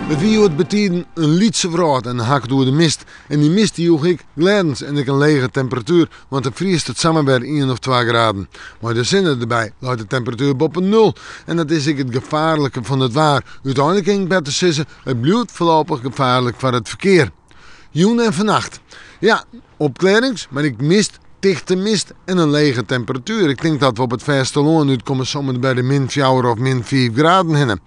It wie hjoed betiden in lytse wrâld en dan ha ik it oer de mist. En dy mist dy joech ek glêdens en ek in lege temperatuer, want dan friest it samar wer ien of twa graden. Mei de sinne derby leit de temperatuer boppe nul en dat is ek it gefaarlike fan it waar. Uteinlik kin ik better sizze, it bliuwt foarlopich gefaarlik foar it ferkear. Jûn en fannacht. Ja, opklearrings, mar ek mist, tichte mist en in lege temperatuer. Ik tink dat we op it fêstelân útkomme sommige by de min fjouwer of min fiif graden hinne.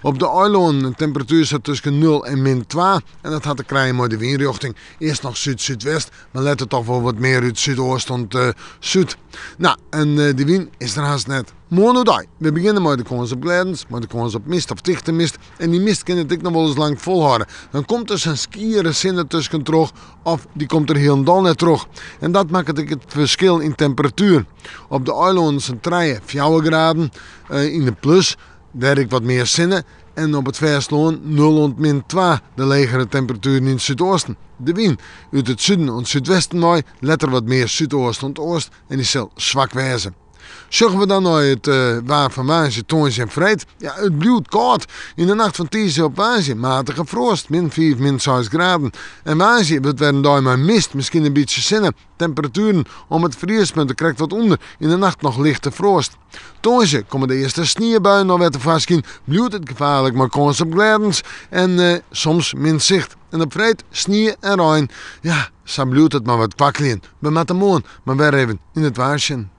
Op de eilannen in temperatuer sa tusken nul en min twa en dat hat te krijen mei de wynrjochting. Earst noch súd-súdwest, mar letter toch wol wat mear út súdeast oant súd. No, en dy wyn is der hast net. Moarn oerdei. We begjinne mei de kâns op glêdens, mei de kâns op mist of tichte mist. En dy mist kin it ek noch wolris lang folhâlde. Dan komt der sa'n skiere sinne tuskentroch of dy komt der hielendal net troch. En dat makket ek it ferskil yn temperatuer. Op de eilannen sa'n trije, fjouwer graden yn de plus, dêr ek wat mear sinne. En op it fêstelân nul oant min twa, de legere temperatueren yn it súdeasten. De wyn út it suden oant súdwesten wei, letter wat mear súdeast oant oast en dy sil swak wêze. Sjogge we dan nei it waar fan woansdei, tongersdei en freed? Ja, it bliuwt kâld. Yn de nacht fan tiisdei op woansdei matige froast, min fiif, min seis graden. En woansdei wurdt wer in dei mei mist, miskien in bytsje sinne. Temperatueren om it friespunt der krekt wat ûnder. Yn de nacht noch lichte froast. Tongersdei komme de earste sniebuien alwer tefoarskyn. Bliuwt it gefaarlik mei kâns op glêdens en soms min sicht. En op freed snie en rein. Ja, sa bliuwt it mar wat kwakkeljen. We moatte moarn mar wer even yn it waar sjen.